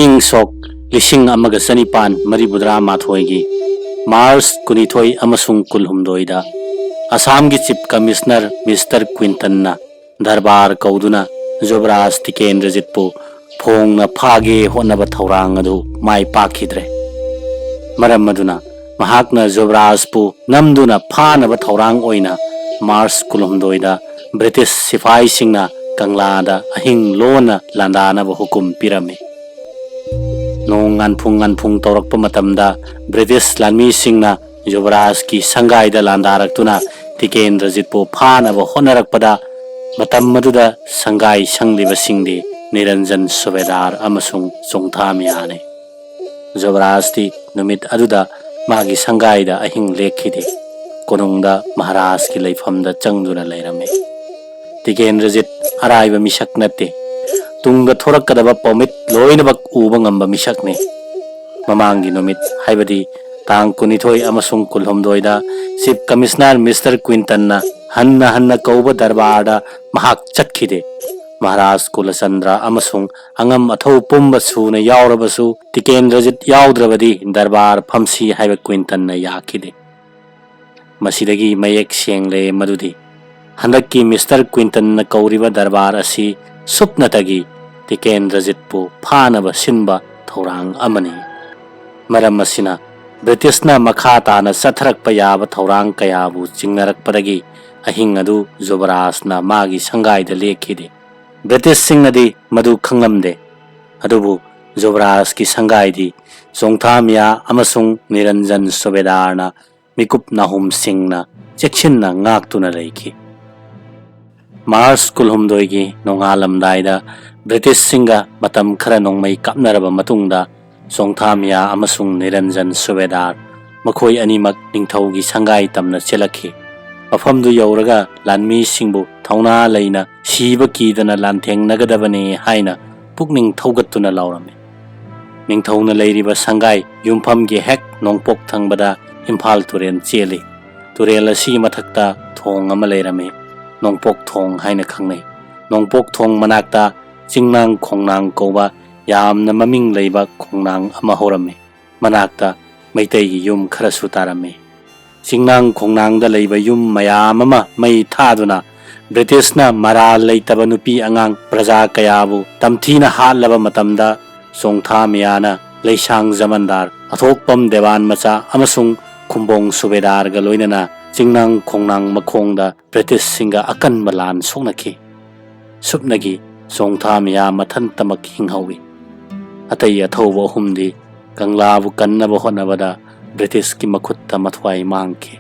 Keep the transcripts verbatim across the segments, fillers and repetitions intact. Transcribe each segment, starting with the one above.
ꯏꯪ ꯁꯣꯛ ꯂꯤꯁꯤꯡ ꯑꯃꯒ ꯆꯅꯤꯄꯥꯟ ꯃꯔꯤꯐꯨꯇꯔꯥ ꯃꯥꯊꯣꯏꯒꯤ ꯃꯥꯔꯆ ꯀꯨꯟꯅꯤꯊꯣꯏ ꯑꯃꯁꯨꯡ ꯀꯨꯟꯍꯨꯝꯗꯣꯏꯗ ꯑꯁꯥꯝꯒꯤ ꯆꯤꯐ ꯀꯃꯤꯁꯅꯔ ꯃꯤꯁꯇꯔ ꯀ꯭ꯋꯤꯟꯇꯟꯅ ꯗꯔꯕꯥꯔ ꯀꯧꯗꯨꯅ ꯖꯨꯕꯔꯥꯖ ꯇꯤꯀꯦꯟꯗ꯭ꯔꯖꯤꯠꯄꯨ ꯐꯣꯡꯅ ꯐꯥꯒꯦ ꯍꯣꯠꯅꯕ ꯊꯧꯔꯥꯡ ꯑꯗꯨ ꯃꯥꯏ ꯄꯥꯛꯈꯤꯗ꯭ꯔꯦ꯫ ꯃꯔꯝ ꯑꯗꯨꯅ ꯃꯍꯥꯛꯅ ꯖꯨꯕꯔꯥꯖꯄꯨ ꯅꯝꯗꯨꯅ ꯐꯥꯅꯕ ꯊꯧꯔꯥꯡ ꯑꯣꯏꯅ ꯃꯥꯔꯆ ꯀꯨꯟꯍꯨꯝꯗꯣꯏꯗ ꯕ꯭ꯔꯤꯇꯤꯁ ꯁꯤꯐꯥꯏꯁꯤꯡꯅ ꯀꯪꯂꯥꯗ ꯑꯍꯤꯡ ꯂꯣꯟꯅ ꯂꯥꯟꯗꯥꯅꯕ ꯍꯨꯀꯨꯝ ꯄꯤꯔꯝꯃꯤ꯫ ꯅꯣꯡ ꯉꯥꯟꯐꯨꯡ ꯉꯥꯟꯐꯨꯡ ꯇꯧꯔꯛꯄ ꯃꯇꯝꯗ ꯕ꯭ꯔꯤꯇꯤꯁ ꯂꯥꯟꯃꯤꯁꯤꯡꯅ ꯌꯨꯕꯔꯥꯖꯀꯤ ꯁꯪꯒꯥꯏꯗ ꯂꯥꯟꯗꯥꯔꯛꯇꯨꯅ ꯇꯤꯀꯦꯟꯗ꯭ꯔꯖꯤꯠꯄꯨ ꯐꯥꯅꯕ ꯍꯣꯠꯅꯔꯛꯄꯗ, ꯃꯇꯝ ꯑꯗꯨꯗ ꯁꯪꯒꯥꯏ ꯁꯪꯂꯤꯕꯁꯤꯡꯗꯤ ꯅꯤꯔꯟꯖꯟ ꯁꯨꯕꯦꯗꯥꯔ ꯑꯃꯁꯨꯡ ꯆꯣꯡꯊꯥꯃꯤꯌꯥꯅꯤ꯫ ꯖꯨꯕꯔꯥꯖꯇꯤ ꯅꯨꯃꯤꯠ ꯑꯗꯨꯗ ꯃꯥꯒꯤ ꯁꯪꯒꯥꯏꯗ ꯑꯍꯤꯡ ꯂꯦꯛꯈꯤꯗꯦ꯫ ꯀꯣꯅꯨꯡꯗ ꯃꯍꯥꯔꯥꯖꯀꯤ ꯂꯩꯐꯝꯗ ꯆꯪꯗꯨꯅ ꯂꯩꯔꯝꯃꯤ꯫ ꯇꯤꯀꯦꯟꯗ꯭ꯔꯖꯤꯠ ꯑꯔꯥꯏꯕ ꯃꯤꯁꯛ ꯅꯠꯇꯦ꯫ ꯇꯨꯡꯗ ꯊꯣꯔꯛꯀꯗꯕ ꯄꯣꯃꯤꯠ ꯂꯣꯏꯅꯃꯛ ꯎꯕ ꯉꯝꯕ ꯃꯤꯁꯛꯅꯤ꯫ ꯃꯃꯥꯡꯒꯤ ꯅꯨꯃꯤꯠ, ꯍꯥꯏꯕꯗꯤ ꯇꯥꯡ ꯀꯨꯟꯅꯤꯊꯣꯏ ꯑꯃꯁꯨꯡ ꯀꯨꯟꯍꯨꯝꯗꯣꯏꯗ ꯆꯤꯐ ꯀꯃꯤꯁꯅꯔ ꯃꯤꯁꯇꯔ ꯀ꯭ꯋꯤꯟꯇꯟꯅ ꯍꯟꯅ ꯍꯟꯅ ꯀꯧꯕ ꯗꯔꯕꯥꯔꯗ ꯃꯍꯥꯛ ꯆꯠꯈꯤꯗꯦ꯫ ꯃꯍꯥꯔꯥꯖ ꯀꯨꯂꯆꯟꯗ꯭ꯔ ꯑꯃꯁꯨꯡ ꯑꯉꯝ ꯑꯊꯧ ꯄꯨꯝꯕ ꯁꯨꯅ ꯌꯥꯎꯔꯕꯁꯨ, ꯇꯤꯀꯦꯟꯗ꯭ꯔꯖꯤꯠ ꯌꯥꯎꯗ꯭ꯔꯕꯗꯤ ꯗꯔꯕꯥꯔ ꯐꯝꯁꯤ ꯍꯥꯏꯕ ꯀ꯭ꯋꯤꯟꯇꯟꯅ ꯌꯥꯈꯤꯗꯦ꯫ ꯃꯁꯤꯗꯒꯤ ꯃꯌꯦꯛ ꯁꯦꯡꯂꯦ ꯃꯗꯨꯗꯤ ꯍꯟꯗꯛꯀꯤ ꯃꯤꯁꯇꯔ ꯀ꯭ꯋꯤꯟꯇꯟꯅ ꯀꯧꯔꯤꯕ ꯗꯔꯕꯥꯔ ꯑꯁꯤ ꯁꯨꯞꯅꯇꯒꯤ ꯇꯤꯀꯦꯟꯗ꯭ꯔꯖꯤꯠꯄꯨ ꯐꯥꯅꯕ ꯁꯤꯟꯕ ꯊꯧꯔꯥꯡ ꯑꯃꯅꯤ꯫ ꯃꯔꯝ ꯑꯁꯤꯅ, ꯕ꯭ꯔꯤꯇꯤꯁꯅ ꯃꯈꯥ ꯇꯥꯅ ꯆꯠꯊꯔꯛꯄ ꯌꯥꯕ ꯊꯧꯔꯥꯡ ꯀꯌꯥꯕꯨ ꯆꯤꯡꯅꯔꯛꯄꯗꯒꯤ ꯑꯍꯤꯡ ꯑꯗꯨ ꯖꯨꯕꯔꯥꯖꯅ ꯃꯥꯒꯤ ꯁꯪꯒꯥꯏꯗ ꯂꯦꯛꯈꯤꯗꯦ꯫ ꯕ꯭ꯔꯤꯇꯤꯁꯁꯤꯡꯅꯗꯤ ꯃꯗꯨ ꯈꯪꯂꯝꯗꯦ꯫ ꯑꯗꯨꯕꯨ ꯖꯨꯕꯔꯥꯖꯀꯤ ꯁꯪꯒꯥꯏꯗꯤ ꯆꯣꯡꯊꯥꯃꯤꯌꯥ ꯑꯃꯁꯨꯡ ꯅꯤꯔꯟꯖꯟ ꯁꯨꯕꯦꯗꯥꯔꯅ ꯃꯤꯀꯨꯞ ꯅꯥꯍꯨꯝ ꯁꯤꯡꯅ ꯆꯦꯛꯁꯤꯟꯅ ꯉꯥꯛꯇꯨꯅ ꯂꯩꯈꯤ꯫ ꯃꯥꯔꯆ ꯀꯨꯟꯍꯨꯝꯗꯣꯏꯒꯤ ꯅꯣꯡꯉꯥꯜꯂꯝꯗꯥꯏꯗ ꯕ꯭ꯔꯤꯇꯤꯁꯁꯤꯡꯒ ꯃꯇꯝ ꯈꯔ ꯅꯣꯡꯃꯩ ꯀꯥꯞꯅꯔꯕ ꯃꯇꯨꯡꯗ, ꯆꯣꯡꯊꯥꯃꯤꯌꯥ ꯑꯃꯁꯨꯡ ꯅꯤꯔꯟꯖꯟ ꯁꯨꯕꯦꯗꯥꯔ, ꯃꯈꯣꯏ ꯑꯅꯤꯃꯛ ꯅꯤꯡꯊꯧꯒꯤ ꯁꯪꯒꯥꯏ ꯇꯝꯅ ꯆꯦꯜꯂꯛꯈꯤ꯫ ꯃꯐꯝꯗꯨ ꯌꯧꯔꯒ ꯂꯥꯟꯃꯤꯁꯤꯡꯕꯨ ꯊꯧꯅꯥ ꯂꯩꯅ ꯁꯤꯕ ꯀꯤꯗꯅ ꯂꯥꯟꯊꯦꯡꯅꯒꯗꯕꯅꯤ ꯍꯥꯏꯅ ꯄꯨꯛꯅꯤꯡ ꯊꯧꯒꯠꯇꯨꯅ ꯂꯥꯎꯔꯝꯃꯤ꯫ ꯅꯤꯡꯊꯧꯅ ꯂꯩꯔꯤꯕ ꯁꯪꯒꯥꯏ ꯌꯨꯝꯐꯝꯒꯤ ꯍꯦꯛ ꯅꯣꯡꯄꯣꯛ ꯊꯪꯕꯗ ꯏꯝꯐꯥꯜ ꯇꯨꯔꯦꯜ ꯆꯦꯜꯂꯤ꯫ ꯇꯨꯔꯦꯜ ꯑꯁꯤꯒꯤ ꯃꯊꯛꯇ ꯊꯣꯡ ꯑꯃ ꯂꯩꯔꯝꯃꯤ꯫ ꯅꯣꯡꯄꯣꯛ ꯊꯣꯡ ꯍꯥꯏꯅ ꯈꯪꯅꯩ꯫ ꯅꯣꯡꯄꯣꯛ ꯊꯣꯡ ꯃꯅꯥꯛꯇ ꯆꯤꯡꯅꯥꯡ ꯈꯣꯡꯅꯥꯡ ꯀꯧꯕ ꯌꯥꯝꯅ ꯃꯃꯤꯡ ꯂꯩꯕ ꯈꯣꯡꯅꯥꯡ ꯑꯃ ꯍꯧꯔꯝꯃꯤ꯫ ꯃꯅꯥꯛꯇ ꯃꯩꯇꯩꯒꯤ ꯌꯨꯝ ꯈꯔꯁꯨ ꯇꯥꯔꯝꯃꯤ꯫ ꯆꯤꯡꯅꯥꯡ ꯈꯣꯡꯅꯥꯡꯗ ꯂꯩꯕ ꯌꯨꯝ ꯃꯌꯥꯝ ꯑꯃ ꯃꯩ ꯊꯥꯗꯨꯅ ꯕ꯭ꯔꯤꯇꯤꯁꯅ ꯃꯔꯥꯜ ꯂꯩꯇꯕ ꯅꯨꯄꯤ ꯑꯉꯥꯡ ꯄ꯭ꯔꯖꯥ ꯀꯌꯥꯕꯨ ꯇꯝꯊꯤꯅ ꯍꯥꯠꯂꯕ ꯃꯇꯝꯗ ꯆꯣꯡꯊꯥ ꯃꯤꯌꯥꯅ ꯂꯩꯁꯥꯡ ꯖꯃꯟꯗꯥꯔ, ꯑꯊꯣꯛꯄꯝ ꯗꯦꯋꯥꯟ ꯃꯆꯥ ꯑꯃꯁꯨꯡ ꯈꯨꯝꯕꯣꯡ ꯁꯨꯕꯦꯗꯥꯔꯒ ꯂꯣꯏꯅꯅ ꯆꯤꯡꯅꯥꯡ ꯈꯣꯡꯅꯥꯡ ꯃꯈꯣꯡꯗ ꯕ꯭ꯔꯤꯇꯤꯁꯁꯤꯡꯒ ꯑꯀꯟꯕ ꯂꯥꯟ ꯁꯣꯛꯅꯈꯤ꯫ ꯁꯨꯞꯅꯒꯤ ꯆꯣꯡꯊꯥ ꯃꯤꯌꯥ ꯃꯊꯟꯇꯃꯛ ꯍꯤꯡꯍꯧꯏ꯫ ꯑꯇꯩ ꯑꯊꯧꯕ ꯑꯍꯨꯝꯗꯤ ꯀꯪꯂꯥꯕꯨ ꯀꯟꯅꯕ ꯍꯣꯠꯅꯕꯗ ꯕ꯭ꯔꯤꯇꯤꯁꯀꯤ ꯃꯈꯨꯠꯇ ꯃꯊ꯭ꯋꯥꯏ ꯃꯥꯡꯈꯤ꯫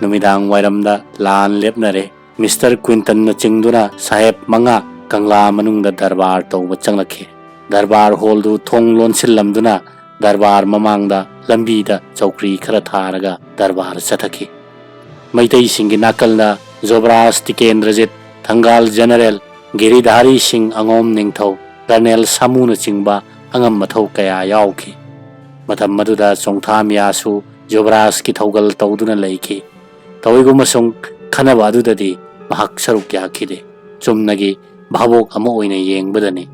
ꯅꯨꯃꯤꯗꯥꯡ ꯋꯥꯏꯔꯝꯗ ꯂꯥꯟ ꯂꯦꯞꯅꯔꯦ꯫ ꯃꯤꯁꯇꯔ ꯀ꯭ꯋꯤꯟꯇꯟꯅ ꯆꯤꯡꯗꯨꯅ ꯁꯥꯍꯦꯕ ꯃꯉꯥ ꯀꯪꯂꯥ ꯃꯅꯨꯡꯗ ꯗꯔꯕꯥꯔ ꯇꯧꯕ ꯆꯪꯂꯛꯈꯤ꯫ ꯗꯔꯕꯥꯔ ꯍꯣꯜꯗꯨ ꯊꯣꯡ ꯂꯣꯟꯁꯤꯜꯂꯝꯗꯨꯅ ꯗꯔꯕꯥꯔ ꯃꯃꯥꯡꯗ ꯂꯝꯕꯤꯗ ꯆꯧꯀ꯭ꯔꯤ ꯈꯔ ꯊꯥꯔꯒ ꯗꯔꯕꯥꯔ ꯆꯠꯊꯈꯤ꯫ ꯃꯩꯇꯩꯁꯤꯡꯒꯤ ꯅꯥꯀꯜꯗ ꯖꯣꯕꯔꯥꯖ ꯇꯤꯀꯦꯟꯗ꯭ꯔꯖꯤꯠ, ꯊꯪꯒꯥꯜ ꯖꯦꯅꯔꯦꯜ ꯒꯤꯔꯤꯙꯥꯔꯤ ꯁꯤꯡ, ꯑꯉꯣꯝ ꯅꯤꯡꯊꯧ, ꯀꯔꯅꯦꯜ ꯁꯥꯃꯨꯅꯆꯤꯡꯕ ꯑꯉꯝ ꯑꯊꯧ ꯀꯌꯥ ꯌꯥꯎꯈꯤ꯫ ꯃꯇꯝ ꯑꯗꯨꯗ ꯆꯣꯡꯊꯥ ꯃꯤꯌꯥꯁꯨ ꯖꯣꯕꯔꯥꯖꯀꯤ ꯊꯧꯒꯜ ꯇꯧꯗꯨꯅ ꯂꯩꯈꯤ꯫ ꯇꯧꯏꯒꯨꯝꯕꯁꯨꯡ ꯈꯟꯅꯕ ꯑꯗꯨꯗꯗꯤ ꯃꯍꯥꯛ ꯁꯔꯨꯛ ꯌꯥꯈꯤꯗꯦ꯫ ꯆꯨꯝꯅꯒꯤ ꯚꯥꯕꯣꯛ ꯑꯃ ꯑꯣꯏꯅ ꯌꯦꯡꯕꯗꯅꯤ꯫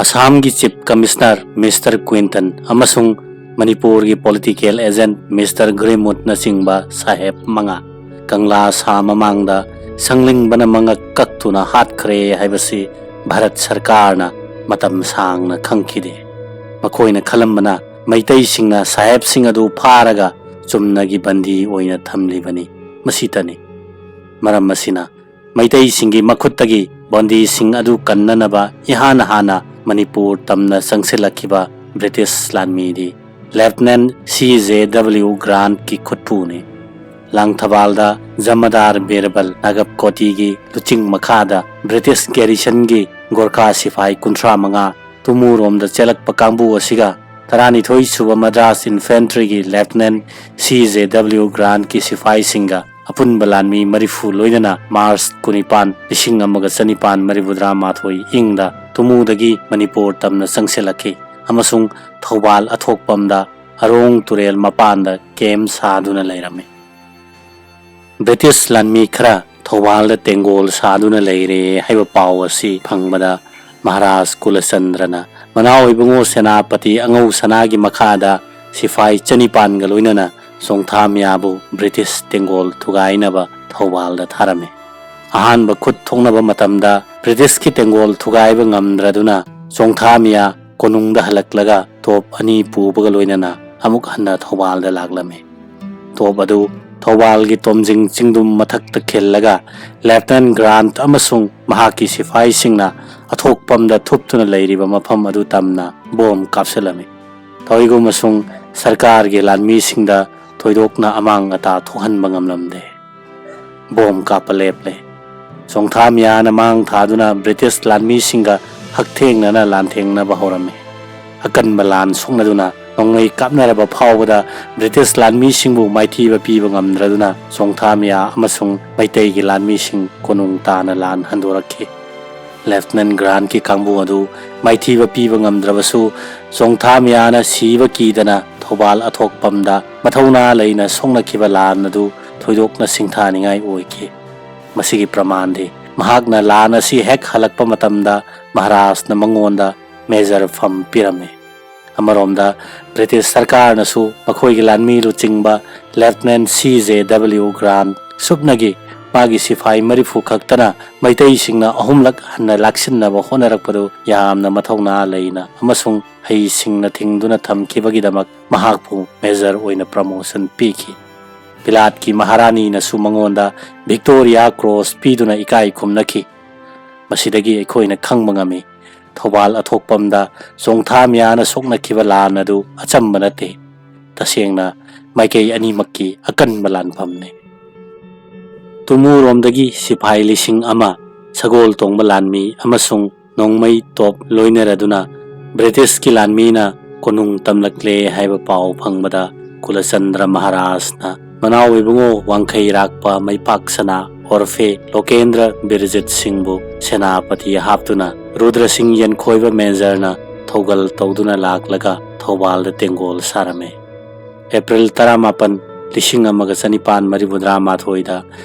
ꯑꯁꯥꯝꯒꯤ ꯆꯤꯐ ꯀꯃꯤꯁꯅꯔ ꯃꯤꯁꯇꯔ ꯀ꯭ꯋꯤꯟꯇꯟ ꯑꯃꯁꯨꯡ ꯃꯅꯤꯄꯨꯔꯒꯤ ꯄꯣꯂꯤꯇꯤꯀꯦꯜ ꯑꯦꯖꯦꯟꯠ ꯃꯤꯁꯇꯔ ꯒ꯭ꯔꯤꯃꯨꯠꯅꯆꯤꯡꯕ ꯁꯥꯍꯦꯕ ꯃꯉꯥ ꯀꯪꯂꯥ ꯁꯥ ꯃꯃꯥꯡꯗ ꯁꯪꯂꯤꯡꯕꯅ ꯃꯉꯛ ꯀꯛꯇꯨꯅ ꯍꯥꯠꯈ꯭ꯔꯦ ꯍꯥꯏꯕꯁꯤ ꯚꯥꯔꯠ ꯁꯔꯀꯥꯔꯅ ꯃꯇꯝ ꯁꯥꯡꯅ ꯈꯪꯈꯤꯗꯦ꯫ ꯃꯈꯣꯏꯅ ꯈꯜꯂꯝꯕꯅ ꯃꯩꯇꯩꯁꯤꯡꯅ ꯁꯥꯍꯦꯕꯁꯤꯡ ꯑꯗꯨ ꯐꯥꯔꯒ ꯆꯨꯝꯅꯒꯤ ꯕꯟꯗꯤ ꯑꯣꯏꯅ ꯊꯝꯂꯤꯕꯅꯤ꯫ ꯃꯁꯤꯇꯅꯤ꯫ ꯃꯔꯝ ꯑꯁꯤꯅ ꯃꯩꯇꯩꯁꯤꯡꯒꯤ ꯃꯈꯨꯠꯇꯒꯤ ꯕꯟꯗꯤꯁꯤꯡ ꯑꯗꯨ ꯀꯟꯅꯅꯕ ꯏꯍꯥꯟ ꯍꯥꯟꯅ ꯃꯅꯤꯄꯨꯔ ꯇꯝꯅ ꯆꯪꯁꯤꯜꯂꯛꯈꯤꯕ ꯕ꯭ꯔꯤꯇꯤꯁ ꯂꯥꯟꯃꯤꯗꯤ ꯂꯦꯐꯇꯤꯅꯦꯟꯠ ꯁꯤ ꯖꯦ ꯗꯕ꯭ꯂꯤꯎ ꯒ꯭ꯔꯥꯟꯠꯀꯤ ꯈꯨꯠꯄꯨꯅꯤ꯫ ꯂꯥꯡꯊꯕꯥꯜꯗ ꯖꯃꯗꯥꯔ ꯕꯤꯔꯕꯜ ꯅꯥꯒꯞꯀꯣꯇꯤꯒꯤ ꯂꯨꯆꯤꯡ ꯃꯈꯥꯗ ꯕ꯭ꯔꯤꯇꯤꯁ ꯒꯦꯔꯤꯁꯟꯒꯤ ꯒꯣꯔꯈꯥ ꯁꯤꯐꯥꯏ ꯀꯨꯟꯊ꯭ꯔꯥ ꯃꯉꯥ ꯇꯨꯃꯨꯔꯣꯝꯗ ꯆꯦꯜꯂꯛꯄ ꯀꯥꯡꯕꯨ ꯑꯁꯤꯒ ꯇꯔꯥꯅꯤꯊꯣꯏ ꯁꯨꯕ ꯃꯗ꯭ꯔꯥꯁ ꯏꯟꯐꯦꯟꯇ꯭ꯔꯤꯒꯤ ꯂꯦꯐꯇꯤꯅꯦꯟꯠ ꯁꯤ ꯖꯦ ꯗꯕ꯭ꯂꯤꯎ ꯒ꯭ꯔꯥꯟꯠꯀꯤ ꯁꯤꯐꯥꯏꯁꯤꯡꯒ ꯑꯄꯨꯟꯕ ꯂꯥꯟꯃꯤ ꯃꯔꯤꯐꯨ ꯂꯣꯏꯅꯅ ꯃꯥꯔꯆ ꯀꯨꯟꯅꯤꯄꯥꯟ, ꯂꯤꯁꯤꯡ ꯑꯃꯒ ꯆꯅꯤꯄꯥꯟ ꯃꯔꯤꯐꯨꯇꯔꯥ ꯃꯥꯊꯣꯏ ꯏꯪꯗ ꯇꯨꯃꯨꯗꯒꯤ ꯃꯅꯤꯄꯨꯔ ꯇꯝꯅ ꯆꯪꯁꯤꯜꯂꯛꯈꯤ ꯑꯃꯁꯨꯡ ꯊꯧꯕꯥꯜ ꯑꯊꯣꯛꯄꯝꯗ ꯑꯔꯣꯡ ꯇꯨꯔꯦꯜ ꯃꯄꯥꯟꯗ ꯀꯦꯝꯞ ꯁꯥꯗꯨꯅ ꯂꯩꯔꯝꯃꯤ꯫ ꯕ꯭ꯔꯤꯇꯤꯁ ꯂꯥꯟꯃꯤ ꯈꯔ ꯊꯧꯕꯥꯜꯗ ꯇꯦꯡꯒꯣꯜ ꯁꯥꯗꯨꯅ ꯂꯩꯔꯦ ꯍꯥꯏꯕ ꯄꯥꯎ ꯑꯁꯤ ꯐꯪꯕꯗ ꯃꯍꯥꯔꯥꯖ ꯀꯨꯂꯆꯟꯗ꯭ꯔꯅ ꯃꯅꯥꯎ ꯏꯕꯨꯡꯉꯣ ꯁꯦꯅꯥꯄꯇꯤ ꯑꯉꯧ ꯁꯅꯥꯒꯤ ꯃꯈꯥꯗ ꯁꯤꯐꯥꯏ ꯆꯅꯤꯄꯥꯟꯒ ꯂꯣꯏꯅꯅ ꯆꯣꯡꯊꯥꯃꯤꯌꯥꯕꯨ ꯕ꯭ꯔꯤꯇꯤꯁ ꯇꯦꯡꯒꯣꯜ ꯊꯨꯒꯥꯏꯅꯕ ꯊꯧꯕꯥꯜꯗ ꯊꯥꯔꯝꯃꯤ꯫ ꯑꯍꯥꯟꯕ ꯈꯨꯠ ꯊꯣꯛꯅꯕ ꯃꯇꯝꯗ ꯕ꯭ꯔꯤꯇꯤꯁꯀꯤ ꯇꯦꯡꯒꯣꯜ ꯊꯨꯒꯥꯏꯕ ꯉꯝꯗ꯭ꯔꯗꯨꯅ ꯆꯣꯡꯊꯥꯃꯤꯌꯥ ꯀꯣꯅꯨꯡꯗ ꯍꯜꯂꯛꯂꯒ ꯇꯣꯞ ꯑꯅꯤ ꯄꯨꯕꯒ ꯂꯣꯏꯅꯅ ꯑꯃꯨꯛ ꯍꯟꯅ ꯊꯧꯕꯥꯜꯗ ꯂꯥꯛꯂꯝꯃꯤ꯫ ꯇꯣꯞ ꯑꯗꯨ ꯊꯧꯕꯥꯜꯒꯤ ꯇꯣꯝꯖꯤꯡ ꯆꯤꯡꯗꯨꯝ ꯃꯊꯛꯇ ꯈꯤꯜꯂꯒ ꯂꯦꯐꯇꯤꯅꯦꯟꯠ ꯒ꯭ꯔꯥꯟꯠ ꯑꯃꯁꯨꯡ ꯃꯍꯥꯛꯀꯤ ꯁꯤꯐꯥꯏꯁꯤꯡꯅ ꯑꯊꯣꯛꯄꯝꯗ ꯊꯨꯞꯇꯨꯅ ꯂꯩꯔꯤꯕ ꯃꯐꯝ ꯑꯗꯨ ꯇꯝꯅ ꯕꯣꯝ ꯀꯥꯞꯁꯤꯜꯂꯝꯃꯤ꯫ ꯇꯧꯏꯒꯨꯝꯕꯁꯨꯡ ꯁꯔꯀꯥꯔꯒꯤ ꯂꯥꯟꯃꯤꯁꯤꯡꯗ ꯊꯣꯏꯗꯣꯛꯅ ꯑꯃꯥꯡ ꯑꯇꯥ ꯊꯣꯛꯍꯟꯕ ꯉꯝꯂꯝꯗꯦ꯫ ꯕꯣꯝ ꯀꯥꯞꯄ ꯂꯦꯞꯂꯦ꯫ ꯆꯣꯡꯊꯥꯃꯤꯌꯥꯅ ꯃꯥꯡ ꯊꯥꯗꯨꯅ ꯕ꯭ꯔꯤꯇꯤꯁ ꯂꯥꯟꯃꯤꯁꯤꯡꯒ ꯍꯛꯊꯦꯡꯅꯅ ꯂꯥꯟꯊꯦꯡꯅꯕ ꯍꯧꯔꯝꯃꯤ꯫ ꯑꯀꯟꯕ ꯂꯥꯟ ꯁꯣꯛꯅꯗꯨꯅ ꯅꯣꯡꯃꯩ ꯀꯥꯞꯅꯔꯕ ꯐꯥꯎꯕꯗ ꯕ꯭ꯔꯤꯇꯤꯁ ꯂꯥꯟꯃꯤꯁꯤꯡꯕꯨ ꯃꯥꯏꯊꯤꯕ ꯄꯤꯕ ꯉꯝꯗ꯭ꯔꯗꯨꯅ ꯆꯣꯡꯊꯥꯃꯤꯌꯥ ꯑꯃꯁꯨꯡ ꯃꯩꯇꯩꯒꯤ ꯂꯥꯟꯃꯤꯁꯤꯡ ꯀꯣꯅꯨꯡ ꯇꯥꯅ ꯂꯥꯟ ꯍꯟꯗꯣꯔꯛꯈꯤ꯫ ꯂꯦꯐꯇꯤꯅꯦꯟꯠ ꯒ꯭ꯔꯥꯟꯠꯀꯤ ꯀꯥꯡꯕꯨ ꯑꯗꯨ ꯃꯥꯏꯊꯤꯕ ꯄꯤꯕ ꯉꯝꯗ꯭ꯔꯕꯁꯨ, ꯆꯣꯡꯊꯥꯃꯤꯌꯥꯅ ꯁꯤꯕ ꯀꯤꯗꯅ ꯊꯧꯕꯥꯜ ꯑꯊꯣꯛꯄꯝꯗ ꯃꯊꯧꯅꯥ ꯂꯩꯅ ꯁꯣꯛꯅꯈꯤꯕ ꯂꯥꯟ ꯑꯗꯨ ꯊꯣꯏꯗꯣꯛꯅ ꯁꯤꯡꯊꯥꯅꯤꯡꯉꯥꯏ ꯑꯣꯏꯈꯤ꯫ ꯃꯁꯤꯒꯤ ꯄ꯭ꯔꯃꯥꯟꯗꯤ ꯃꯍꯥꯛꯅ ꯂꯥꯟ ꯑꯁꯤ ꯍꯦꯛ ꯍꯜꯂꯛꯄ ꯃꯇꯝꯗ ꯃꯍꯥꯔꯥꯖꯅ ꯃꯉꯣꯟꯗ ꯃꯦꯖꯔ ꯐꯝ ꯄꯤꯔꯝꯃꯤ꯫ ꯑꯃꯔꯣꯝꯗ ꯕ꯭ꯔꯤꯇꯤꯁ ꯁꯔꯀꯥꯔꯅꯁꯨ ꯃꯈꯣꯏꯒꯤ ꯂꯥꯟꯃꯤ ꯂꯨꯆꯤꯡꯕ ꯂꯦꯐꯇꯤꯅꯦꯟꯠ ꯁꯤ ꯖꯦ ꯗꯕ꯭ꯂꯤꯎ ꯒ꯭ꯔꯥꯟꯠ ꯁꯨꯞꯅꯒꯤ ꯃꯥꯒꯤ ꯁꯤꯐꯥꯏ ꯃꯔꯤꯐꯨ ꯈꯛꯇꯅ ꯃꯩꯇꯩꯁꯤꯡꯅ ꯑꯍꯨꯝꯂꯛ ꯍꯟꯅ ꯂꯥꯛꯁꯤꯟꯅꯕ ꯍꯣꯠꯅꯔꯛꯄꯗꯨ ꯌꯥꯝꯅ ꯃꯊꯧꯅꯥ ꯂꯩꯅ ꯑꯃꯁꯨꯡ ꯍꯩꯁꯤꯡꯅ ꯊꯤꯡꯗꯨꯅ ꯊꯝꯈꯤꯕꯒꯤꯗꯃꯛ ꯃꯍꯥꯛꯄꯨ ꯃꯦꯖꯔ ꯑꯣꯏꯅ ꯄ꯭ꯔꯃꯣꯁꯟ ꯄꯤꯈꯤ꯫ ꯕꯤꯂꯥꯠꯀꯤ ꯃꯍꯥꯔꯥꯅꯤꯅꯁꯨ ꯃꯉꯣꯟꯗ ꯚꯤꯛꯇꯣꯔꯤꯌꯥ ꯀ꯭ꯔꯣꯁ ꯄꯤꯗꯨꯅ ꯏꯀꯥꯏ ꯈꯨꯝꯅꯈꯤ꯫ ꯃꯁꯤꯗꯒꯤ ꯑꯩꯈꯣꯏꯅ ꯈꯪꯕ ꯉꯝꯃꯤ, ꯊꯧꯕꯥꯜ ꯑꯊꯣꯛꯄꯝꯗ ꯆꯣꯡꯊꯥꯃꯤꯌꯥꯅ ꯁꯣꯛꯅꯈꯤꯕ ꯂꯥꯟ ꯑꯗꯨ ꯑꯆꯝꯕ ꯅꯠꯇꯦ꯫ ꯇꯁꯦꯡꯅ ꯃꯥꯏꯀꯩ ꯑꯅꯤꯃꯛꯀꯤ ꯑꯀꯟꯕ ꯂꯥꯟꯐꯝꯅꯤ꯫ ꯇꯨꯃꯨꯔꯣꯝꯗꯒꯤ ꯁꯤꯐꯥꯏ ꯂꯤꯁꯤꯡ ꯑꯃ, ꯁꯒꯣꯜ ꯇꯣꯡꯕ ꯂꯥꯟꯃꯤ ꯑꯃꯁꯨꯡ ꯅꯣꯡꯃꯩ ꯇꯣꯞ ꯂꯣꯏꯅꯔꯗꯨꯅ ꯕ꯭ꯔꯤꯇꯤꯁꯀꯤ ꯂꯥꯟꯃꯤꯅ ꯀꯣꯅꯨꯡ ꯇꯝꯂꯛꯂꯦ ꯍꯥꯏꯕ ꯄꯥꯎ ꯐꯪꯕꯗ ꯀꯨꯂꯆꯟꯗ꯭ꯔ ꯃꯍꯥꯔꯥꯖꯅ ꯃꯅꯥꯎ ꯏꯕꯨꯡꯉꯣ ꯋꯥꯡꯈꯩꯔꯥꯛꯄ ꯃꯩꯄꯥꯛ ꯁꯅꯥ ꯑꯣꯔꯐꯦ ꯂꯣꯀꯦꯟꯗ꯭ꯔ ꯕꯤꯔꯖꯤꯠ ꯁꯤꯡꯕꯨ ꯁꯦꯅꯥꯄꯇꯤ ꯍꯥꯞꯇꯨꯅ ꯔꯨꯗ꯭ꯔ ꯁꯤꯡ ꯌꯦꯟꯈꯣꯏꯕ ꯃꯦꯖꯔꯅ ꯊꯧꯒꯜ ꯇꯧꯗꯨꯅ ꯂꯥꯛꯂꯒ ꯊꯧꯕꯥꯜꯗ ꯇꯦꯡꯒꯣꯜ ꯁꯥꯔꯝꯃꯤ꯫ ꯑꯦꯄ꯭ꯔꯤꯜ ꯇꯔꯥꯃꯥꯄꯟ, ꯂꯤꯁꯤꯡ ꯑꯃꯒ ꯆꯅꯤꯄꯥꯟ ꯃꯔꯤꯐꯨꯇꯔꯥ ꯃꯥꯊꯣꯏꯗ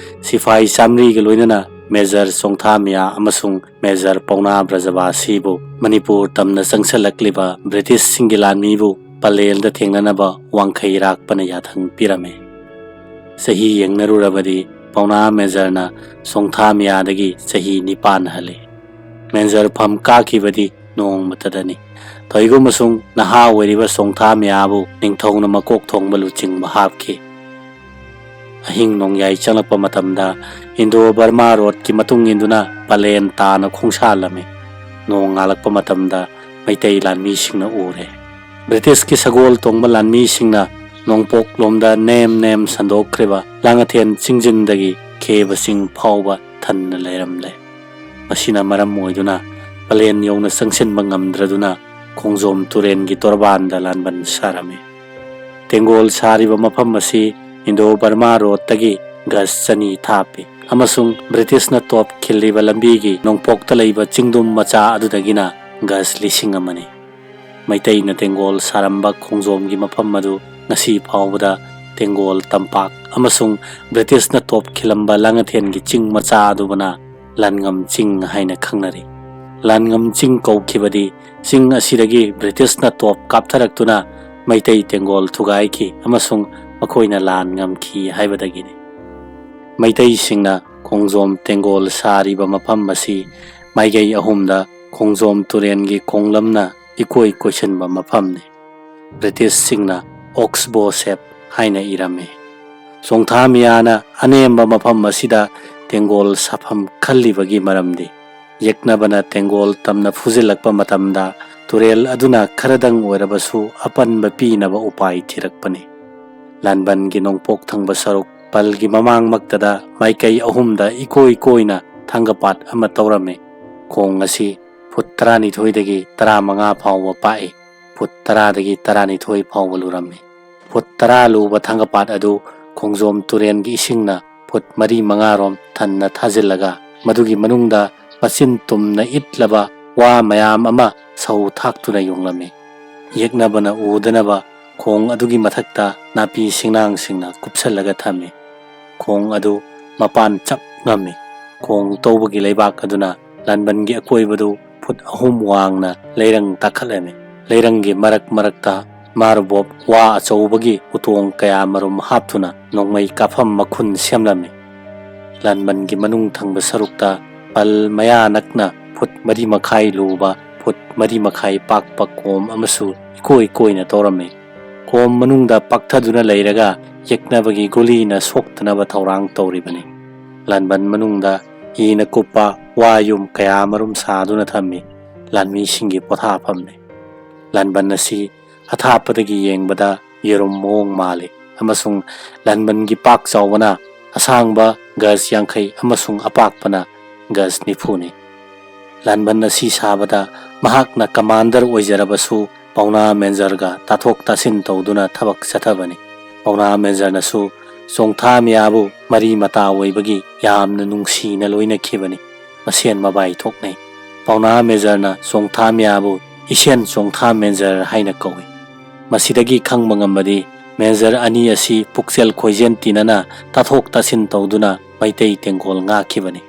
ꯁꯤꯐꯥꯏ ꯆꯥꯃꯔꯤꯒ ꯂꯣꯏꯅꯅ ꯃꯦꯖꯔ ꯆꯣꯡꯊꯥꯃꯤꯌꯥ ꯑꯃꯁꯨꯡ ꯃꯦꯖꯔ ꯄꯥꯎꯅꯥ ꯕ꯭ꯔꯖꯕꯥꯁꯤꯕꯨ ꯃꯅꯤꯄꯨꯔ ꯇꯝꯅ ꯆꯪꯁꯤꯜꯂꯛꯂꯤꯕ ꯕ꯭ꯔꯤꯇꯤꯁꯁꯤꯡꯒꯤ ꯂꯥꯟꯃꯤꯕꯨ ꯄꯂꯦꯜꯗ ꯊꯦꯡꯅꯅꯕ ꯋꯥꯡꯈꯩꯔꯥꯛꯄꯅ ꯌꯥꯊꯪ ꯄꯤꯔꯝꯃꯤ꯫ ꯆꯍꯤ ꯌꯦꯡꯅꯔꯨꯔꯕꯗꯤ ꯄꯥꯎꯅꯥ ꯃꯦꯖꯔꯅ ꯆꯣꯡꯊꯥꯃꯤꯌꯥꯗꯒꯤ ꯆꯍꯤ ꯅꯤꯄꯥꯟ ꯍꯜꯂꯤ꯫ ꯃꯦꯖꯔ ꯐꯝ ꯀꯥꯈꯤꯕꯗꯤ ꯅꯣꯡꯃꯇꯗꯅꯤ꯫ ꯀꯔꯤꯒꯨꯝꯕꯁꯨꯡ ꯅꯍꯥ ꯑꯣꯏꯔꯤꯕ ꯆꯣꯡꯊꯥꯃꯤꯌꯥꯕꯨ ꯅꯤꯡꯊꯧꯅ ꯃꯀꯣꯛ ꯊꯣꯡꯕ ꯂꯨꯆꯤꯡꯕ ꯍꯥꯞꯈꯤ꯫ ꯑꯍꯤꯡ ꯅꯣꯡꯌꯥꯏ ꯆꯪꯂꯛꯄ ꯃꯇꯝꯗ ꯏꯟꯗꯣ ꯕꯔꯃꯥ ꯔꯣꯗꯀꯤ ꯃꯇꯨꯡ ꯏꯟꯗꯨꯅ ꯄꯂꯦꯟ ꯇꯥꯅ ꯈꯣꯡꯁꯥꯜꯂꯝꯃꯤ꯫ ꯅꯣꯡ ꯉꯥꯜꯂꯛꯄ ꯃꯇꯝꯗ ꯃꯩꯇꯩ ꯂꯥꯟꯃꯤꯁꯤꯡꯅ ꯎꯔꯦ꯫ ꯕ꯭ꯔꯤꯇꯤꯁꯀꯤ ꯁꯒꯣꯜ ꯇꯣꯡꯕ ꯂꯥꯟꯃꯤꯁꯤꯡꯅ ꯅꯣꯡꯄꯣꯛ ꯂꯣꯝꯗ ꯅꯦꯝ ꯅꯦꯝ ꯁꯟꯗꯣꯛꯈ꯭ꯔꯤꯕ ꯂꯥꯡꯉꯊꯦꯟ ꯆꯤꯡꯖꯤꯟꯗꯒꯤ ꯈꯦꯕ ꯆꯤꯡ ꯐꯥꯎꯕ ꯊꯟꯅ ꯂꯩꯔꯝꯂꯦ꯫ ꯃꯁꯤꯅ ꯃꯔꯝ ꯑꯣꯏꯗꯨꯅ ꯄꯂꯦꯟ ꯌꯧꯅ ꯆꯪꯁꯤꯟꯕ ꯉꯝꯗ꯭ꯔꯗꯨꯅ ꯈꯣꯡꯖꯣꯝ ꯇꯨꯔꯦꯜꯒꯤ ꯇꯣꯔꯕꯥꯟꯗ ꯂꯥꯟꯕꯟ ꯁꯥꯔꯝꯃꯤ꯫ ꯇꯦꯡꯒꯣꯜ ꯁꯥꯔꯤꯕ ꯃꯐꯝ ꯑꯁꯤ ꯏꯟꯗꯣ ꯕꯔꯃꯥ ꯔꯣꯗꯇꯒꯤ ꯒꯖ ꯆꯅꯤ ꯊꯥꯞꯄꯤ ꯑꯃꯁꯨꯡ ꯕ꯭ꯔꯤꯇꯤꯁꯅ ꯇꯣꯞ ꯈꯤꯜꯂꯤꯕ ꯂꯝꯕꯤꯒꯤ ꯅꯣꯡꯄꯣꯛꯇ ꯂꯩꯕ ꯆꯤꯡꯗꯨꯝ ꯃꯆꯥ ꯑꯗꯨꯗꯒꯤꯅ ꯒꯖ ꯂꯤꯁꯤꯡ ꯑꯃꯅꯤ꯫ ꯃꯩꯇꯩꯅ ꯇꯦꯡꯒꯣꯜ ꯁꯥꯔꯝꯕ ꯈꯣꯡꯖꯣꯝꯒꯤ ꯃꯐꯝ ꯑꯗꯨ ꯉꯁꯤ ꯐꯥꯎꯕꯗ ꯇꯦꯡꯒꯣꯜ ꯇꯝꯄꯥꯛ ꯑꯃꯁꯨꯡ ꯕ꯭ꯔꯤꯇꯤꯁꯅ ꯇꯣꯞ ꯈꯤꯜꯂꯝꯕ ꯂꯥꯡꯉꯊꯦꯟꯒꯤ ꯆꯤꯡ ꯃꯆꯥ ꯑꯗꯨꯕꯨꯅ ꯂꯥꯟꯉꯝ ꯆꯤꯡ ꯍꯥꯏꯅ ꯈꯪꯅꯔꯤ꯫ ꯂꯥꯟꯉꯝ ꯆꯤꯡ ꯀꯧꯈꯤꯕꯗꯤ ꯆꯤꯡ ꯑꯁꯤꯗꯒꯤ ꯕ꯭ꯔꯤꯇꯤꯁꯅ ꯇꯣꯞ ꯀꯥꯞꯊꯔꯛꯇꯨꯅ ꯃꯩꯇꯩ ꯇꯦꯡꯒꯣꯜ ꯊꯨꯒꯥꯏꯈꯤ ꯑꯃꯁꯨꯡ ꯃꯈꯣꯏꯅ ꯂꯥꯟ ꯉꯝꯈꯤ ꯍꯥꯏꯕꯗꯒꯤꯅꯤ꯫ ꯃꯩꯇꯩꯁꯤꯡꯅ ꯈꯣꯡꯖꯣꯝ ꯇꯦꯡꯒꯣꯜ ꯁꯥꯔꯤꯕ ꯃꯐꯝ ꯑꯁꯤ ꯃꯥꯏꯀꯩ ꯑꯍꯨꯝꯗ ꯈꯣꯡꯖꯣꯝ ꯇꯨꯔꯦꯜꯒꯤ ꯈꯣꯡꯂꯝꯅ ꯏꯀꯣꯏ ꯀꯣꯏꯁꯤꯟꯕ ꯃꯐꯝꯅꯤ꯫ ꯕ꯭ꯔꯤꯇꯤꯁꯁꯤꯡꯅ ꯑꯣꯛꯁꯕꯣ ꯁꯦꯞ ꯍꯥꯏꯅ ꯏꯔꯝꯃꯤ꯫ ꯆꯣꯡꯊꯥꯃꯤꯌꯥꯅ ꯑꯅꯦꯝꯕ ꯃꯐꯝ ꯑꯁꯤꯗ ꯇꯦꯡꯒꯣꯜ ꯁꯥꯐꯝ ꯈꯜꯂꯤꯕꯒꯤ ꯃꯔꯝꯗꯤ ꯌꯦꯛꯅꯕꯅ ꯇꯦꯡꯒꯣꯜ ꯇꯝꯅ ꯐꯨꯖꯤꯜꯂꯛꯄ ꯃꯇꯝꯗ ꯇꯨꯔꯦꯜ ꯑꯗꯨꯅ ꯈꯔꯗꯪ ꯑꯣꯏꯔꯕꯁꯨ ꯑꯄꯟꯕ ꯄꯤꯅꯕ ꯎꯄꯥꯏ ꯊꯤꯔꯛꯄꯅꯤ꯫ ꯂꯥꯟꯕꯟꯒꯤ ꯅꯣꯡꯄꯣꯛ ꯊꯪꯕ ꯁꯔꯨꯛ ꯄꯜꯒꯤ ꯃꯃꯥꯡꯃꯛꯇꯗ ꯃꯥꯏꯀꯩ ꯑꯍꯨꯝꯗ ꯏꯀꯣꯏ ꯀꯣꯏꯅ ꯊꯥꯡꯒꯄꯥꯠ ꯑꯃ ꯇꯧꯔꯝꯃꯤ꯫ ꯈꯣꯡ ꯑꯁꯤ ꯐꯨꯠ ꯇꯔꯥꯅꯤꯊꯣꯏꯗꯒꯤ ꯇꯔꯥꯃꯉꯥ ꯐꯥꯎꯕ ꯄꯥꯛꯏ꯫ ꯐꯨꯠ ꯇꯔꯥꯗꯒꯤ ꯇꯔꯥꯅꯤꯊꯣꯏ ꯐꯥꯎꯕ ꯂꯨꯔꯝꯃꯤ꯫ ꯐꯨꯠ ꯇꯔꯥ ꯂꯨꯕ ꯊꯥꯡꯒꯄꯥꯠ ꯑꯗꯨ ꯈꯣꯡꯖꯣꯝ ꯇꯨꯔꯦꯜꯒꯤ ꯏꯁꯤꯡꯅ ꯐꯨꯠ ꯃꯔꯤ ꯃꯉꯥꯔꯣꯝ ꯊꯟꯅ ꯊꯥꯖꯤꯜꯂꯒ, ꯃꯗꯨꯒꯤ ꯃꯅꯨꯡꯗ ꯃꯆꯤꯟ ꯇꯨꯝꯅ ꯏꯠꯂꯕ ꯋꯥ ꯃꯌꯥꯝ ꯑꯃ ꯁꯧ ꯊꯥꯛꯇꯨꯅ ꯌꯣꯡꯂꯝꯃꯤ꯫ ꯌꯦꯛꯅꯕꯅ ꯎꯗꯅꯕ ꯈꯣꯡ ꯑꯗꯨꯒꯤ ꯃꯊꯛꯇ ꯅꯥꯄꯤ ꯁꯤꯡꯅꯥꯡꯁꯤꯡꯅ ꯀꯨꯞꯁꯜꯂꯒ ꯊꯝꯃꯤ꯫ ꯈꯣꯡ ꯑꯗꯨ ꯃꯄꯥꯟ ꯆꯞ ꯉꯝꯃꯤ꯫ ꯈꯣꯡ ꯇꯧꯕꯒꯤ ꯂꯩꯕꯥꯛ ꯑꯗꯨꯅ ꯂꯥꯟꯕꯟꯒꯤ ꯑꯀꯣꯏꯕꯗꯨ ꯐꯨꯠ ꯑꯍꯨꯝ ꯋꯥꯡꯅ ꯂꯩꯔꯪ ꯇꯥꯈꯠꯂꯝꯃꯤ꯫ ꯂꯩꯔꯪꯒꯤ ꯃꯔꯛ ꯃꯔꯛꯇ ꯃꯥꯔꯕꯣꯞ ꯋꯥ ꯑꯆꯧꯕꯒꯤ ꯎꯇꯣꯡ ꯀꯌꯥ ꯃꯔꯨꯝ ꯍꯥꯞꯇꯨꯅ ꯅꯣꯡꯃꯩ ꯀꯥꯞꯐꯝ ꯃꯈꯨꯟ ꯁꯦꯝꯂꯝꯃꯤ꯫ ꯂꯥꯟꯕꯟꯒꯤ ꯃꯅꯨꯡ ꯊꯪꯕ ꯁꯔꯨꯛꯇ ꯄꯜ ꯃꯌꯥ ꯅꯛꯅ ꯐꯨꯠ ꯃꯔꯤ ꯃꯈꯥꯏ ꯂꯨꯕ, ꯐꯨꯠ ꯃꯔꯤ ꯃꯈꯥꯏ ꯄꯥꯛꯄ ꯀꯣꯝ ꯑꯃꯁꯨ ꯏꯀꯣꯏ ꯀꯣꯏꯅ ꯇꯧꯔꯝꯃꯤ꯫ ꯀꯣꯝ ꯃꯅꯨꯡꯗ ꯄꯥꯛꯊꯗꯨꯅ ꯂꯩꯔꯒ ꯌꯦꯛꯅꯕꯒꯤ ꯒꯨꯂꯤꯅ ꯁꯣꯛꯇꯅꯕ ꯊꯧꯔꯥꯡ ꯇꯧꯔꯤꯕꯅꯤ꯫ ꯂꯥꯟꯕꯟ ꯃꯅꯨꯡꯗ ꯏꯅ ꯀꯨꯞꯄ ꯋꯥ ꯌꯨꯝ ꯀꯌꯥ ꯃꯔꯨꯝ ꯁꯥꯗꯨꯅ ꯊꯝꯃꯤ꯫ ꯂꯥꯟꯃꯤꯁꯤꯡꯒꯤ ꯄꯣꯊꯥꯐꯝꯅꯤ꯫ ꯂꯥꯟꯕꯟ ꯑꯁꯤ ꯑꯊꯥꯞꯄꯗꯒꯤ ꯌꯦꯡꯕꯗ ꯌꯦꯔꯨꯝ ꯃꯑꯣꯡ ꯃꯥꯜꯂꯤ, ꯑꯃꯁꯨꯡ ꯂꯥꯟꯕꯟꯒꯤ ꯄꯥꯛ ꯆꯥꯎꯕꯅ ꯑꯁꯥꯡꯕ ꯒꯖ ꯌꯥꯡꯈꯩ ꯑꯃꯁꯨꯡ ꯑꯄꯥꯛꯄꯅ ꯒꯖ ꯅꯤꯐꯨꯅꯤ꯫ ꯂꯥꯟꯕꯟ ꯑꯁꯤ ꯁꯥꯕꯗ ꯃꯍꯥꯛꯅ ꯀꯃꯥꯟꯗꯔ ꯑꯣꯏꯖꯔꯕꯁꯨ, ꯄꯥꯎꯅꯥ ꯃꯦꯟꯖꯔꯒ ꯇꯥꯊꯣꯛ ꯇꯥꯁꯤꯟ ꯇꯧꯗꯨꯅ ꯊꯕꯛ ꯆꯠꯊꯕꯅꯤ꯫ ꯄꯥꯎꯅꯥ ꯃꯦꯟꯖꯔꯅꯁꯨ ꯆꯣꯡꯊꯥ ꯃꯤꯌꯥꯕꯨ ꯃꯔꯤ ꯃꯇꯥ ꯑꯣꯏꯕꯒꯤ ꯌꯥꯝꯅ ꯅꯨꯡꯁꯤꯅ ꯂꯣꯏꯅꯈꯤꯕꯅꯤ꯫ ꯃꯁꯦꯟ ꯃꯕꯥꯏ ꯊꯣꯛꯅꯩ꯫ ꯄꯥꯎꯅꯥ ꯃꯦꯟꯖꯔꯅ ꯆꯣꯡꯊꯥ ꯃꯤꯌꯥꯕꯨ ꯏꯁꯦꯟ ꯆꯣꯡꯊꯥ ꯃꯦꯟꯖꯔ ꯍꯥꯏꯅ ꯀꯧꯏ꯫ ꯃꯁꯤꯗꯒꯤ ꯈꯪꯕ ꯉꯝꯕꯗꯤ, ꯃꯦꯟꯖꯔ ꯑꯅꯤ ꯑꯁꯤ ꯄꯨꯛꯆꯦꯜ ꯈꯣꯏꯖꯦꯟ ꯇꯤꯟꯅꯅ ꯇꯥꯊꯣꯛ ꯇꯥꯁꯤꯟ ꯇꯧꯗꯨꯅ ꯃꯩꯇꯩ ꯇꯦꯡꯒꯣꯜ ꯉꯥꯛꯈꯤꯕꯅꯤ꯫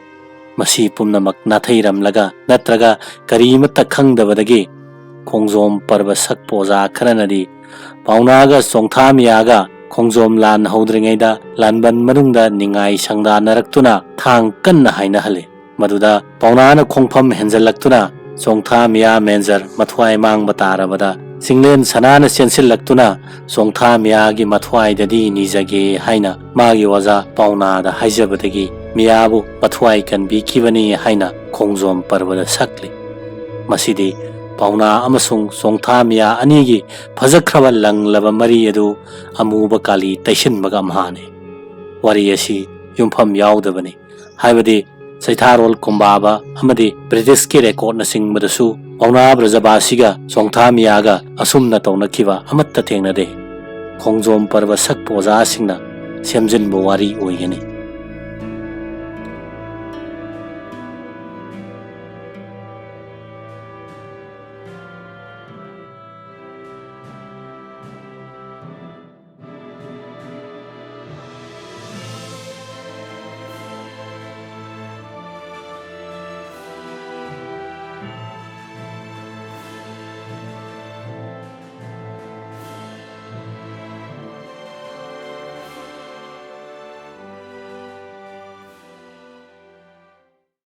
ꯃꯁꯤ ꯄꯨꯝꯅꯃꯛ ꯅꯥꯊꯩꯔꯝꯂꯒ ꯅꯠꯇ꯭ꯔꯒ ꯀꯔꯤꯃꯠꯇ ꯈꯪꯗꯕꯗꯒꯤ ꯈꯣꯡꯖꯣꯝ ꯄꯔꯕ ꯁꯛꯄ ꯑꯣꯖꯥ ꯈꯔꯅꯗꯤ, ꯄꯥꯎꯅꯥꯒ ꯆꯣꯡꯊꯥ ꯃꯤꯌꯥꯒ ꯈꯣꯡꯖꯣꯝ ꯂꯥꯟ ꯍꯧꯗ꯭ꯔꯤꯉꯩꯗ ꯂꯥꯟꯕꯟ ꯃꯅꯨꯡꯗ ꯅꯤꯡꯉꯥꯏ ꯁꯪꯗꯥꯅꯔꯛꯇꯨꯅ ꯊꯥꯡ ꯀꯟꯅ ꯍꯥꯏꯅꯍꯜꯂꯤ꯫ ꯃꯗꯨꯗ ꯄꯥꯎꯅꯥꯅ ꯈꯣꯡꯐꯝ ꯍꯦꯟꯖꯜꯂꯛꯇꯨꯅ ꯆꯣꯡꯊꯥ ꯃꯤꯌꯥ ꯃꯦꯟꯖꯔ ꯃꯊ꯭ꯋꯥꯏ ꯃꯥꯡꯕ ꯇꯥꯔꯕꯗ, ꯆꯤꯡꯂꯦꯟ ꯁꯅꯥꯅ ꯆꯦꯟꯁꯤꯜꯂꯛꯇꯨꯅ ꯆꯣꯡꯊꯥ ꯃꯤꯌꯥꯒꯤ ꯃꯊ꯭ꯋꯥꯏꯗꯗꯤ ꯅꯤꯖꯒꯦ ꯍꯥꯏꯅ ꯃꯥꯒꯤ ꯑꯣꯖꯥ ꯄꯥꯎꯅꯥꯗ ꯍꯥꯏꯖꯕꯗꯒꯤ ꯃꯤꯌꯥꯕꯨ ꯃꯊ꯭ꯋꯥꯏ ꯀꯟꯕꯤꯈꯤꯕꯅꯤ ꯍꯥꯏꯅ ꯈꯣꯡꯖꯣꯝ ꯄꯔꯕꯗ ꯁꯛꯂꯤ꯫ ꯃꯁꯤꯗꯤ ꯄꯥꯎꯅꯥ ꯑꯃꯁꯨꯡ ꯆꯣꯡꯊꯥ ꯃꯤꯌꯥ ꯑꯅꯤꯒꯤ ꯐꯖꯈ꯭ꯔꯕ ꯂꯪꯂꯕ ꯃꯔꯤ ꯑꯗꯨ ꯑꯃꯨꯕ ꯀꯥꯂꯤ ꯇꯩꯁꯤꯟꯕꯒ ꯑꯝꯍꯥꯅꯤ꯫ ꯋꯥꯔꯤ ꯑꯁꯤ ꯌꯨꯝꯐꯝ ꯌꯥꯎꯗꯕꯅꯤ, ꯍꯥꯏꯕꯗꯤ ꯆꯩꯊꯥꯔꯣꯜ ꯀꯨꯝꯕꯥꯕ ꯑꯃꯗꯤ ꯕ꯭ꯔꯤꯇꯤꯁꯀꯤ ꯔꯦꯀꯣꯔꯠꯅꯆꯤꯡꯕꯗꯁꯨ ꯄꯥꯎꯅꯥ ꯕ꯭ꯔꯖꯕꯥꯁꯤꯒ ꯆꯣꯡꯊꯥ ꯃꯤꯌꯥꯒ ꯑꯁꯨꯝꯅ ꯇꯧꯅꯈꯤꯕ ꯑꯃꯠꯇ ꯊꯦꯡꯅꯗꯦ꯫ ꯈꯣꯡꯖꯣꯝ ꯄꯔꯕ ꯁꯛꯄ ꯑꯣꯖꯥꯁꯤꯡꯅ ꯁꯦꯝꯖꯤꯟꯕ ꯋꯥꯔꯤ ꯑꯣꯏꯒꯅꯤ꯫